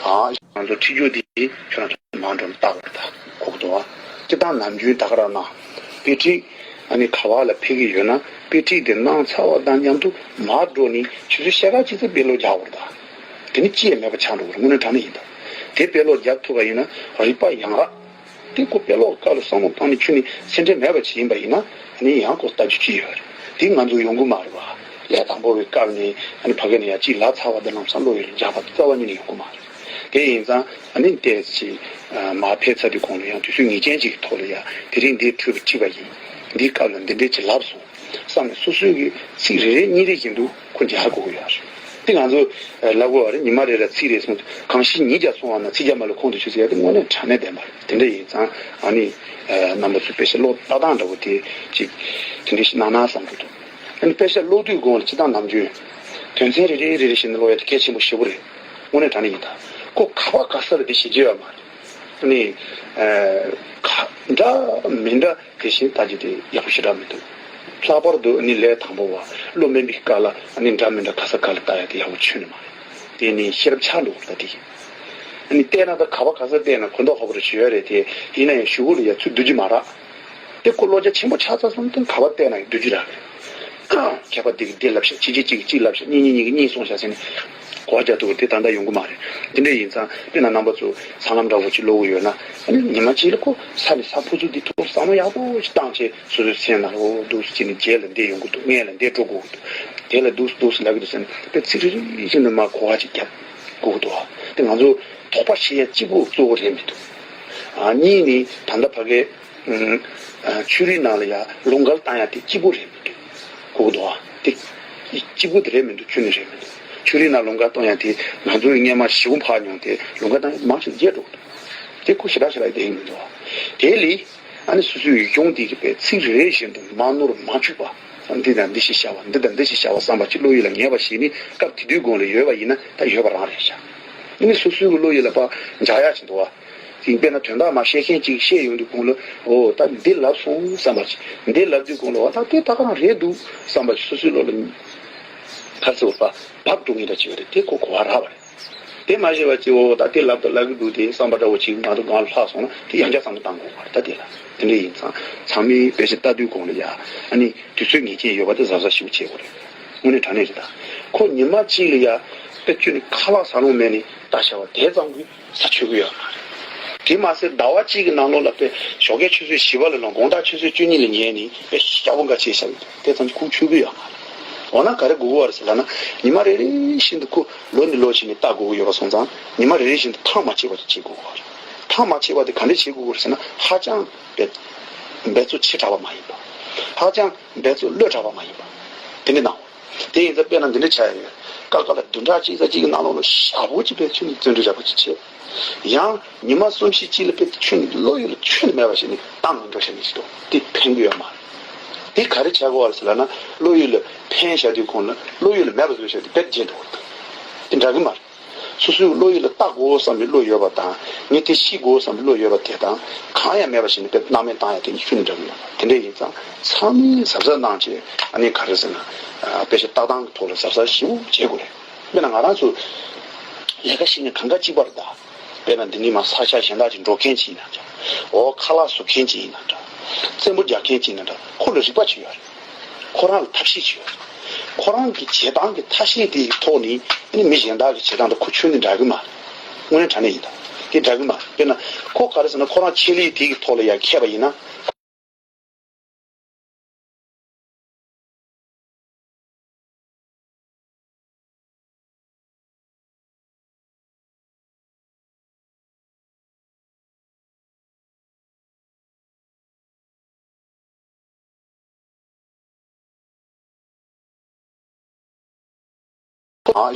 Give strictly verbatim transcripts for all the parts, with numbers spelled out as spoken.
ང་ཚོ་ཁྲིད་རྒྱུ་དེ་ཁྱོད་རང་ཚོ་མང་འགྲོ་ལྟ་བར་ད་གོ་གི་འདུག་ཨ། སྤྱིར་བཏང་ནམ་རྒྱུན་ད་ག་རང་ན་དཔེ་ཁྲིད་ཨ་ནི་ག་བ་ལ་ཕེབས་ཀྱི་ཡོད་ན། དཔེ་ཁྲིད་དེ་གནང་ཚར་བ་དང་མཉམ་དུ་མར་འགྲོ་ནས་ཆུ་ཚོད་ཕྱེད་ཀ་ཅིག་ཙམ་དཔེ་ཀློག་རྒྱག་དགོས་རེད་ད། དེ་ནི་ཅི་ཡང་མེད་པ་ཆགས་འགྲོ་གི་རེད། དངོས་གནས་དྲང་གནས་ཡིན་ད། དེ་དཔེ་ཀློག་རྒྱག་ཐུབ་པ་ཡིན་ན་རིག་པ་ཡང་རག་དེ་ཁོ་དཔེ་ཀློག་སྐབས་ལ་བསམ་བློ་བཏང་ནས་ཁྱོན་ནས་སེམས་ཁྲལ་མེད་པ་ཞིག་ཡིན་པ་ཡིན་ན། ཨ་ནི་ཡང་ཁོ་ལྟ་རྒྱུ་ཅི་ཡོད་རེད། དེ་ང་ཚོ་ཡོང་གི་མ་རེད་བ། ལས་དང་པོ་བའི་སྐབས་ནས་ཨ་ནི་ཕ་གི་ནས་ཡང་ཅིག་ལབ་ཚར་བ་དེ་ལམ་སང་བློ་ཡུལ་འཇགས་པ་རྩ་བ་ཉིད་ནས་ཡོང་གི་མ་རེད། དེ་ཡིན་ཙང་ཨ་ནི་ཏོག་ཙམ་མར་ཕེབས་ཚར་དུས་གོང་ལ་ཡང་དུས་ཚོད་ངེས་ཅན་ཅིག་གི་ཐོག་ལ་ཡང་དེ་རིང་འདིར་འཁྲུལ་པ་ཁྲིད་པ་ཡིན། འདིའི་སྐབས་ལ་འདི་འདྲས་ཅིག་ལབ་སོང་བསམ་ནས་སོ་སོའི་གི་ཚིག་རེ་རེ་གཉིས་རེ་བཞིན་དུ་ཁོ་འཇགས་དགོས་ཀྱི་ཡོད་རེད། དེ་ང་ཚོ་ལབ་དགོས་པ་རེད། ཉི་མ་རེ་ལ་ཚིག་རེ་གསུངས་ཏེ་གང་ཤེས་ཉིས་བརྒྱ་སོང་བ་ན་ཚིག་བརྒྱ་མ་ལ་ཁོང་དུ་ཆུད་ཟེར་ཡ་དེ་དངོས་གནས་དྲང་གནས་བདེན་པ་རེད། དེ་འདྲ་ཡིན་ཙང་ཨ་ནི་རྣམ་པ་ཚོ་དཔེ་ཆ་ཀློག་ལྟ་སྟངས་འདྲ་བོ་དེ་ཅིག་དེ་འདྲ་ཞིག་གནང་ན་བསམ་གྱི་འདུག་ཨ་ནི་དཔེ་ཆ་ཀློག་དུས་གོང་ལ་སྤྱིར་བཏང་ནམ་རྒྱུན་དོན་ཚན་རེ་རེ་རེ་རེ་བཞིན་དུ་ཀློག་ཡ་དེ་གལ་ཆེན་པོ་ཞེ་པོ་རེད། དངོས་གནས་དྲང་གནས་ཡིན་ད། ཁོ་ག་པ་ག་ས་ལ་དེ་ཞིག་བརྗོད་ཡོད་མ་རེད། ཨ་ནི་ཨ་ག་འདྲ་མི་འདྲ། དེ་བཞིན་ལྟ་རྒྱུ་དེ་ཡག་པོ་ཞེ་དྲག་མི་འདུག་ལྷག་པར་དུ་ནི་ལས་དང་པོ་བ་བློ་དམན་པའི་སྐབས་ལ་ནི་འདྲ་མི་འདྲ་ག་ས་ག་ལ་ལྟ་ཡ་དེ་ཡག་པོ་ཁྱོན་ནས་མ་རེད། དེ་ནི་ཤེས་རབ་ཆགས་འགྲོ་གི་རེད་ད་དེ། ནི་བལྟས་ན་ད་ག་བ་ག་ས་བལྟས་ན་གོ་མདོག་ཁ་པོ་རེ་ཞུ་ཡ་རེད་དེ། ཡིན་ན་ཡང་གཞུག་གུ་ལ་ཡ་ཚུར་བསྡུ་རྒྱུ་མ་རག་དེ་ཁོ་བློ་རྒྱ་ཆེན་པོ་ཆགས་ཚར་སོང་དུས་ག་བ་བལྟས་ན་ཡང་བསྡུ་རྒྱུ་རག་གི་རེད། མཁས་པ་འདི་གིས་འདི་ལབ་ཤག་ཕྱི་རྒྱལ་གཅིག་གིས་གཅིག་ལབ་ཤག་གཉིས་གཉིས་གཉིས་ཀྱིས་གཉིས་གསུངས་ཤག་ཟེར་ནས་གོ་བ་རྒྱག་ཐུབ་ཀྱི་དེ་ད་ལྟ་ཡོང་གི་མ་རེད། དེ་འདྲ་ཡིན་ཙང་དཔེར་ན་རྣམ་པ་ཚོ་སྲང་ལམ་འདྲ་བོ་ཅིག་ཀློག་གི་ཡོད་ན། ཨ་ནི་ཉི་མ་གཅིག་ལ་ཁོ་ས་ནས་ས་ཕུ་ཚུགས་འདི་ཐུག་བསམ་བློ་ཡག་པོ་ཞིག་བཏང་བྱས་སོ་སོའི་སེམས་ནང་ལ་འོ་འདུག་སེ་བྱས་ནས་རྗེས་ལ་འདི་ཡོང་གི་འདུག་སྔོན་ལ་འདི་འགྲོ་དགོས་ཀྱི་འདུག་དེ་ལ་འདུག་འདུག་སེ་ལབ་ཀྱི་འདུག་ཟེར་ནས་དཔེ་ཚིག་རེ་རེ་བཞིན་དུ་མར་གོ་བ་ཅིག་རྒྱབ་དགོས་ཀྱི་འདུག་དེ་ང་ཚོ་དོགས་པ་བྱེད་ཡ་གཅིག་པོ་གཙོ་བོ་རེད་མི་འདུག་ཨ་གཉིས་ནི་ད་ལྟ་ཕ་གའི་ཨ་ཆོས་རིག་ནང་ལ་ཡ་ལུང་འགལ་བཏང་ཡ་དེ་གཅིག་པོ་རེད་མི་འདུག་གོ་གི་འདུག་ཨ། དེ་གཅིག་པུ་དེ་རེད་མི་འདུག་ཁྱོན་ནས་རེད་མི་འདུག་ཆོས་རིག་ནང་ལུང་འགལ་གཏོང་ཡ་དེ་ང་ཚོས་སྔས་མ་ཞེ་པོ་ཕར་མྱོང་སྟེ་ལུང་འགལ་བཏང་ཡ་མང་ཆེ་བརྗེད་འགྲོ་གི་འདུག་དེ་ཁོ་ཞེ་དྲག་ཞེ་དྲག་བསྡད་ཡོད་མི་འདུག་དེ་ལས་ཨ་ནི་སོ་སོའི་གཞུང་དེ་གི་པའི་ཚིག་རེ་རེ་བཞིན་དུ་མ་ནོར་མ་འཆུག་པ། འདི་དང་འདི་ཞིག་བྱ་བ་འདི་དང་འདི་ཞིག་བྱ་བ་བསམ་པ་ཅིག་བློ་ཡུལ་ལ་ངེས་པ་ཞིག་ནི་སྐབས་དེ་དུས་གོང་ལ་ཡོད་པ་ཡིན་ན་ད་ཡོད་པ་རང་རེད་ཤག་ཨ་ནི་སོ་སོའི་བློ་ཡུལ་ལ་ཕར་འཇགས་ཡ་ཅིག་འདུག་བ། དེ་དཔེར་ན་དོན་དག་མ་བཤད་མཁན་ཅིག་བཤད་ཡོང་དུས་གོང་ལ་འོ་ད་འདི་ལབ་སོང་བསམ་པ་ཅིག་འདི་ལབ་དུས་གོང་ལ་འོ་ད་དེ་ད་ག་རང་རེད་འདུག་བསམ་པ་ཅིག་སོ་སོའི་བློ་ལ་ཁར་ཚེ་བ་བབ་འགྲོ་ངེས་འདྲ་ཅིག་ཡོད་རེད། དེ་ཁོ་གོ་བ་རག་པ་རེད། དེ་མ་ཤེས་པ་ཅིག་འོ་ད་དེ་ལབ་ད་ལབ་གི་འདུག་དེ་བསམ་པ་འདྲ་བོ་ཅིག་ང་ཚོ་སྒང་ལ་ལྷག་སོང་ན་དེ་ཡང་བསྐྱར་བསམ་བློ་བཏང་དགོས་པ་རེད། ད་དེ་ལ་དེ་འདྲ་ཡིན་ཙང་ཚང་མས་དཔེ་ཆ་ལྟ་དུས་གོང་ལ་ཡ་ཨ་ནི་དུས་ཚོད་ངེས་ཅན་ཡོད་པ་དེ་གཟབ་གཟབ་ཞིག་བྱེད་དགོས་རེད། དངོས་གནས་དྲང་གནས་རེད་ད། ཁོ་ཉི་མ་གཅིག་ལ་ཡ་དཔེ་ཁྱོན་ནས་ཁ་ལག་ཟ་ལོང་མེད་ནས་ལྟ་བྱ་བ་དེ་ཙམ་གྱིས་ས་ཆོད་གི་ཡོད་མ་རེད། དེ་མ་ཟད་ཟླ་བ་གཅིག་གི་ནང་ལོགས་ལ་དཔེ་ཞོགས་ཀས་ཆུ་ཚོད་བཞི་པ་ལ་ལོངས་དགོང་དག་ཆུ་ཚོད་བཅུ་གཉིས་ལ་ཉལ་ནས་དཔེ་ཞག་པོ་འགའ་བྱས་བཞག་ཡོད་དེ་ཙམ་གྱིས་ཁུག་ཆོད་གི་ཡོད་མ་རེད། འོ་ན་ག་རེ་དགོས་ཀྱི་ཡོད་རེད་ཟེར་ལབ་ན་ཉི་མ་རེ་རེ་བཞིན་དུ་ཁོ་ལོ་ནས་ལོ་ཕྱིན་ནས་ལྟ་དགོས་ཀྱི་ཡོད་པ་སོང་ཙང་ཉི་མ་རེ་རེ་བཞིན་དུ་ཐག་མ་ཆད་པ་དེ་བྱེད་དགོས་ཀྱི་ཡོད་རེད། ཐག་མ་ཆད་པ་དེ་ག་འདྲས་བྱེད་དགོས་ཀྱི་ཡོད་རེད་ཟེར་ན་ཧ་ཅང་དཔེ་འབད་རྩོལ་ཆེ་དྲགས་པ་མ་ཡིན་པ། ཧ་ཅང་འབད་རྩོལ་བློས་དྲགས་པ་མ་ཡིན་པ། དེ་འདྲ་གནང་། དེ་ཡིན་ཙང་དཔེར་ན་འདི་འདྲ་བྱ་ཡ་ཡོད། ཀ་ཀ་ལ་བདུན་ཕྲག་གཅིག་ཙམ་གཅིག་གི་ནང་ལོགས་ལ་ཞག་པོ་གཅིག་དཔེ་ཁྱོད་ནི་བརྩོན་འགྲུས་རྒྱག་པ་ཅིག་བྱེད། ཡང་ཉི་མ་གསུམ་བཞི་གཅིག་ལ་དཔེ་ཁྱོད་ནི་བློ་ཡུལ་ལ་ཁྱོན་ནས་མེད་པ་ཞིག་ནི་བཏང་མི་འགྲོ་ཤ་ནི་ཞིག་འདུག་དེ་ཕན་གི་ཡོད་མ་རེད། དེ་ག་རེ་བྱ་དགོས་པ་རེད་ཟེར་ལབ་ན་བློ་ཡུལ་ལ་ཕན་བྱ་དུས་གོང་ལ་བློ་ཡུལ་ལ་མེད་པ་བཟོས་བྱ་དུས་དཔེ་བརྗེད་འགྲོ་གི་རེད། དེ་འདྲ་གི་མ་རེད། སོ་སོའི་བློ་ཡུལ་ལ་ལྟ་དགོས་བསམ་པའི་བློ་ཡོད་པ་དང་ངས་དེ་ཤེས་དགོས་བསམ་པའི་བློ་ཡོད་པ་དེ་དང་གང་ཡང་མེད་པ་ཞིག་ནི་དཔེ་སྣང་མེད་བཏང་ཡ་དེ་གཉིས་ཁྱོན་ནས་འདྲ་གི་ཡོད་མ་རེད། དེ་འདྲ་ཡིན་ཙང་ཚང་མས་གཟབ་གཟབ་གནང་བྱས་ཨ་ནི་ག་རེ་ཟེར་ན་དཔེ་ཆ་ལྟ་སྟངས་ཀྱི་ཐོག་ལ་གཟབ་གཟབ་ཞེ་པོ་བྱེད་དགོས་རེད། དཔེར་ན་ང་རང་ཚོ་ལས་ཀ་བྱེད་མཁན་གང་ག་གཅིག་པ་རེད་ད། དཔེར་ན་འདི་ནས་མར་ས་ཆ་གཞན་དག་ཅིག་འགྲོ་མཁན་ཅིག་ཡིན་ན་འདྲ། འོ་ཁ་ལག་བཟོ་མཁན་ཅིག་ཡིན་ན་འདྲ། རྩེད་མོ་རྒྱག་མཁན་ཅིག་ཡིན་ན་འདྲ། ཁོ་ལ་རིག་པ་ཅིག་ཡོད་རེད། ཁོ་རང་ལ་ཐབས་ཤེས་ཅིག་ཡོད་རེད། ཁོ་རང་གི་བྱེད་སྟངས་ཀྱི་ཐབས་ཤེས་དེའི་ཐོག་ནས་ཨ་ནི་མི་གཞན་དག་གི་བྱེད་སྟངས་དང་ཁོ་ཁྱོན་ནས་འདྲ་གི་མ་རེད། དངོས་གནས་དྲང་གནས་ཡིན་ད། དེ་འདྲ་གི་མ་རེད། དཔེར་ན་ཁོ་ག་རེ་ཟེར་ན་ཁོ་རང་ཆེད་ལས་དེ་གི་ཐོག་ལ་ཡར་འཁྱེར་བ་ཡིན་ན།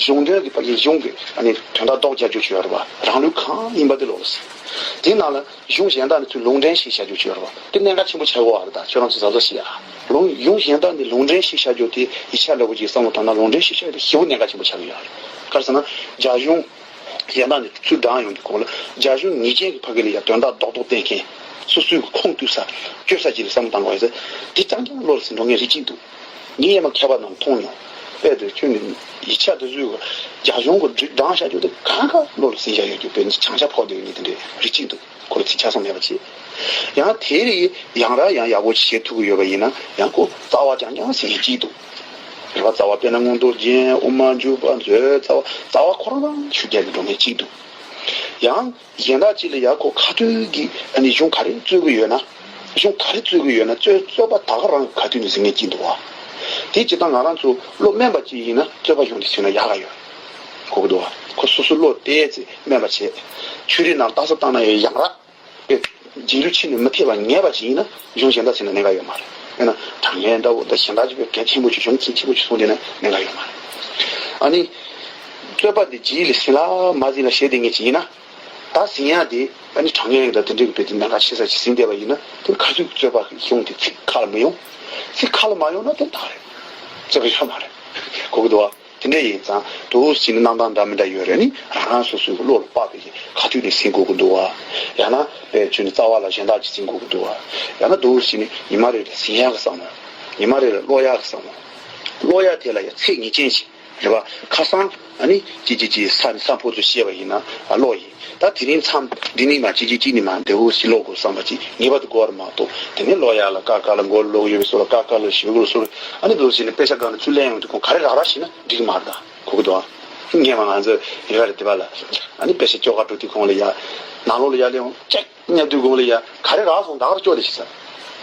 གཞུང་དོན་གྱི་ཕ་གི་གཞུང་གི་ཨ་ནི་དོན་དག་རྡོག་རྒྱག་རྒྱུ་ཅིག་ཡོད་རེད་བ། རང་ལུགས་གང་ཡིན་པ་དེ་ལོག་ལ་ཟེར། དེའི་ནང་ལ་གཞུང་གཞན་དག་ནས་ཚུར་ལུང་འདྲེན་ཞིག་བྱ་རྒྱུ་ཅིག་ཡོད་རེད་བ། དེ་གནད་འགག་ཆེན་པོ་ཆགས་ཀྱི་ཡོད་རེད། ད་ཁྱོད་རང་ཚོ་གཟབ་གཟབ་བྱེད་ཡ། ལུང་གཞུང་གཞན་དག་ནས་ལུང་འདྲེན་ཞིག་བྱ་རྒྱུ་དེ་ཡིག་ཆ་འདྲ་བོ་ཅིག་བསམ་བློ་བཏང་ན་ལུང་འདྲེན་ཞིག་བྱ་རྒྱུ་དེ་ཞེ་པོ་གནད་འགག་ཆེན་པོ་ཆགས་ཀྱི་ཡོད་རེད། ག་རེ་ཟེར་ན་རྒྱ་གཞུང་གཞན་དག་ནས་ཚུར་བགྲངས་ཡོང་དུས་གོང་ལ་རྒྱ་གཞུང་ངེས་ཅན་གྱི་ཕ་གི་ལ་ཡ་དོན་དག་རྡོག་རྡོག་བསྟན་མཁན་སོ་སོའི་ཁོངས་གཏུགས་ས་བཅོས་ས་ཅིག་ལ་བསམ་བློ་བཏང་དགོས་ཡོད་ཟེར། དེ་རྐྱང་རྐྱང་བློ་ལ་ཟིན་འགྲོ་མཁན་རིགས་གཅིག་འདུག་ངས་ཡ་མ་མཁས་པ་རྣམས་མཐོང་མྱོང་། དཔེ་དེ་ཁྱོད་ནི་ཡིག་ཆ་དེ་ཚོའི་རྒྱ་གཞུང་གི་སྒྲིག་སྦྲང་བྱ་རྒྱུ་དེ་གང་ག་བློ་ལ་ཟིན་བྱ་ཡོད་རྒྱུ་དཔེ་ནི་བྱང་ཆ་ཕོག་བསྡད་ཡོད་ནི་དེ་འདྲའི་རིགས་གཅིག་འདུག་ཁོ་ལ་ཚིག་ཆ་ཚང་མེད་པ་བྱས། ཡང་དེ་རེད་ཡང་ར་ཡང་ཡག་པོ་བྱེད་ཐུབ་ཀྱི་ཡོད་པ་ཡིན་ན་ཡང་ཁོ་རྩ་བ་རྐྱང་རྐྱང་ཟིན་མཁན་གཅིག་འདུག་རེད་བ། རྩ་བ་དཔེར་ན་མངོན་རྟོགས་རྒྱན་དབུ་མ་འཇུག་པ་མཛོད་རྩ་བ་རྩ་བ་ཁོ་རང་རང་ཆུ་རྒྱལ་གྱི་འགྲོ་མཁན་གཅིག་འདུག་ཡང་གཞན་དག་ཅིག་ལ་ཡ་ཁོ་ཁ་ཐུག་གི་ཨ་ནི་གཞུང་ག་རེ་རྩོད་ཀྱི་ཡོད་ན། གཞུང་ག་རེ་རྩོད་ཀྱི་ཡོད་ན་རྩོད་རྩོད་པ་ད་ག་རང་གི་ཁ་ཐུག་ནས་ཟིན་མཁན་གཅིག་འདུག་བ། དེ་སྤྱིར་བཏང་ང་རང་ཚོ་བློ་དམན་པ་ཅིག་ཡིན་ན་རྩོད་པ་གཞུང་དེ་ཟིན་ན་ཡག་ག་ཡོད། གོ་གི་འདུག་བ། ཁོ་སོ་སོ་བློ་གཏད་ཚེ་དམན་པ་བྱས། ཆོས་རིག་ནང་ལྟ་ས་བཏང་ན་ཡང་ཡང་ར། རྗེས་ལུས་ཕྱི་ནས་མི་ཐེབས་པ་ངེས་པ་ཅིག་ཡིན་ན་གཞུང་གཞན་དག་ཟིན་ན་གནད་འགག་ཡོད་མ་རེད། དཔེར་ན་དྲང་ངེས་འདྲ་བོ་དང་གཞན་དག་ཅིག་པའི་གལ་ཆེན་པོ་ཅིག་གཞུང་ཚིག་ཆེན་པོ་ཅིག་གསུངས་བསྡད་ན་གནད་འགག་ཡོད་མ་རེད། ཨ་ནི། རྩོད་པ་འདི་རྗེས་ལ་ཟིན་ལ་མ་ཟིན་ལ་བཤད་བསྡད་མཁན་ཅིག་ཡིན་ན། ད་ཟིན་ཡག་དེ་ཨ་ནི་དྲང་ངེས་དང་དེ་འདྲའི་གི་དཔེ་དེ་གནད་འགག་ཆེ་ས་ཅིག་ཟིན་བསྡད་པ་ཡིན་ན་དེ་ཁ་ཐུག་རྩོད་པ་གཞུང་དེ་ཚིག་ཁ་ལ་མི་ཡོང་། ཚིག་ཁ་ལ་མ་ཡོང་ན་དེ་ད་རེད། རྩོད་པ་ཡོད་མ་རེད། གོ་གི་འདུག་བ། དེ་འདྲ་ཡིན་ཙང་དུ་ཟིན་ནི་རྣམ་གྲངས་འདྲ་མི་འདྲ་ཡོད་རེད། ནི་རང་རང་སོ་སོའི་བློ་ལ་དཔག་པའི་ཁ་ཐུག་ནས་ཟིན་དགོས་ཀྱི་འདུག་བ། ཡང་ན་དཔེ་ཆོས་ནི་རྩ་བ་ལ་གཞན་དག་ཅིག་ཟིན་དགོས་ཀྱི་འདུག་བ། ཡང་ན་དུ་ཟིན་ནི་ཉི་མ་རེ་རེ་ཟིན་ཡག་གི་བསམ་བློ། ཉི་མ་རེ་རེ་ཀློག་ཡག་གི་བསམ་བློ། ཀློག་ཡག་དེ་ལ་ཡང་ཚེགས་ངེས་ཅན་ཞིག་རེད་བ། ཁ་སང་ཨ་ནི་ཅི་ཅི་ཅི་ས་ནི་ས་ཕོ་ཚོ་བཤད་པ་ཡིན་ན་ཨ་ཀློག་ཡིན། ད་དེ་རིང་མཚམས་འདི་ནི་མ་གཅིག་གཅིག་གཅིག་ནི་མ་འདི་འོ་ཞིག་ཀློག་དགོས་བསམ་པ་ཅིག་ངེས་པར་དུ་དགོས་པ་རེད་མ་གཏོགས། དེ་ནས་ཀློག་ཡག་ལ་ཀ་ཀ་ལ་མགོ་ཀློག་ཡོད་པའི་སོ་ལ་ཀ་ཀ་ལ་ཞིབ་ཀློག་སོ་ལ་ཨ་ནི་འདུག་ཟེར་ནས་དཔེ་ཆ་སྒང་ལ་ཚུར་ལེན་ཡོང་དུས་ཁོང་ག་རེ་རག་རག་ཤེས་ན་འགྲིག་གི་མ་རེད། ད་གོ་གི་འདུག་ཨ། སྔོན་མ་ང་ཚོ་ཡི་ག་རེ་དེ་བ་ལ་ཨ་ནི་དཔེ་ཆ་སྐྱོ་ག་འགྲོ་དུས་ཁོང་ལ་ཡ་ནང་ལོགས་ལ་ཡ་ལེན་ཡོང་ཅེག་སྙབ་དུས་གོང་ལ་ཡ་ག་རེ་རག་སོང་ད་ག་རེ་སྐྱོ་དེ་ཤི་ས།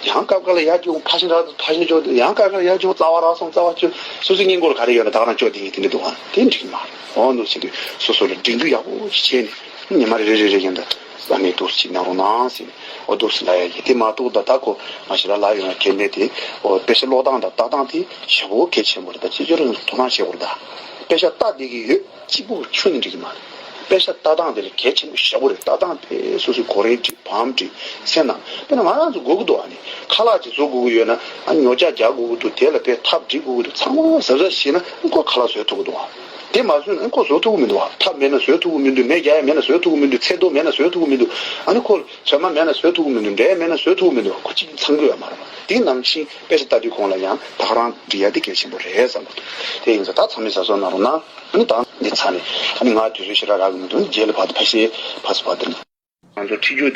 ཡང་སྐབས་འགའ་ལ་ཡར་བཅུག་ཕར་ཕྱིན་རག་ཕར་ཕྱིན་བཅུག་ཡང་སྐབས་འགའ་ལ་ཡར་བཅུག་རྩ་བ་རག་སོང་རྩ་བ་བཅུག་སོ་སོའི་སྙིང་ཁོང་ལ་ག་རེ་ཡོད་ན་ད་ག་རང་བཅུག་དེ་ཡིན་དེ་འདྲ་འདུག་ཨ། དེ་འགྲིག་མ་རེད། འོ་འདུག་ཟེར་དུས་སོ་སོ་ལ་སྒྲིག་འཛུགས་ཡག་པོ་ཞིག་བྱས་ནས་ཉི་མ་རེ་རེ་རེ་རེ་ཡིན་ད་བསམ་མེད་འདུག་ཅིག་གནང་རོགས་གནང་ཟེར་ནས་འོ་འདུག་ཟེར་ལབ་ཡ་ཡིན། དེ་མ་གཏོགས་ད་ལྟ་ཁོ་མ་ཤི་ལ་ལ་ཡོད་ན་གལ་གནད་དེ་འོ་དཔེ་ཆ་ཀློག་སྟངས་དང་ལྟ་སྟངས་དེ་ཞེ་པོ་གལ་ཆེན་པོ་རེད། ད་ཅི་ཅི་རེད་དོ་སྣང་བྱེད་དགོས་རེད། ད་དཔེ་ཆ་ལྟ་བསྡད་ཀྱི་ཡོད། གཅིག་པུ་ཁྱོན་ནས་འགྲིག་གི་མ་རེད། དཔེ་ཆ་ལྟ་སྟངས་དེ་ལ་གལ་ཆེན་པོ་ཞེ་པོ་རེད། ལྟ་སྟངས་དེ་སོ་སོའི་གོ་རིམ་འགྲིག་བམ་འགྲིག་སེམས་ནང་དཔེར་ན་ང་རང་ཚོ་དགོས་ཀྱི་འདུག་ཨ་ནི་ཁ་ལག་ཅིག་བཟོ་དགོས་ཀྱི་ཡོད་ན་ཨ་ཉོ་ཆ་རྒྱག་དགོས་ཀྱི་འདུག་དེ་ལ་དཔེ་ཐབ་སྒྲིག་དགོས་ཀྱི་འདུག་ཚང་མ་གཟབ་གཟབ་བྱས་ན་ཁོ་ཁ་ལག་བཟོ་ཐུབ་ཀྱི་འདུག་ཨ། དེ་མ་བཟོས་ན་ཁོ་བཟོ་ཐུབ་ཀྱི་མི་འདུག་ཨ། ཐབ་མེད་ན་བཟོ་ཐུབ་ཀྱི་མི་འདུག་མེ་རྒྱག་ཡ་མེད་ན་བཟོ་ཐུབ་ཀྱི་མི་འདུག་ཚེ་རྡོ་མེད་ན་བཟོ་ཐུབ་ཀྱི་མི་འདུག་ཨ་ནི་ཁོ་ཚོད་མ་མེད་ན་བཟོ་ཐུབ་ཀྱི་མི་འདུག་འབྲས་མེད་ན་བཟོ་ཐུབ་ཀྱི་མི་འདུག་ཁོ་གཅིག་ཚང་དགོས་ཡ་མ་རེད་པ། དེ་ནང་བཞིན་དཔེ་ཆ་ལྟ་དུས་གོང་ལ་ཡང་ད་ག་རང་འབྲི་ཡ་དེ་གལ་ཆེན་པོ་རེད་བསམ་གྱི་འདུག་དེ་ཡིན་ཙང་ད་ཚང་མས་གཟབ་གཟབ་གནང་རོགས་གནང་། ཨ་ནི་ད་འདི་ཚར་ནས་ཨ་ནི་ང་དུས་ཚོད་ཞེ་དྲག་རག་གི་མི་འདུག་རྗེས་ལ་བར་དུ་ཕ་ཤེས་ཕ་སུ་བར་དུ་ང་ཚོ་ཁྲིད་རྒྱུ་དེ།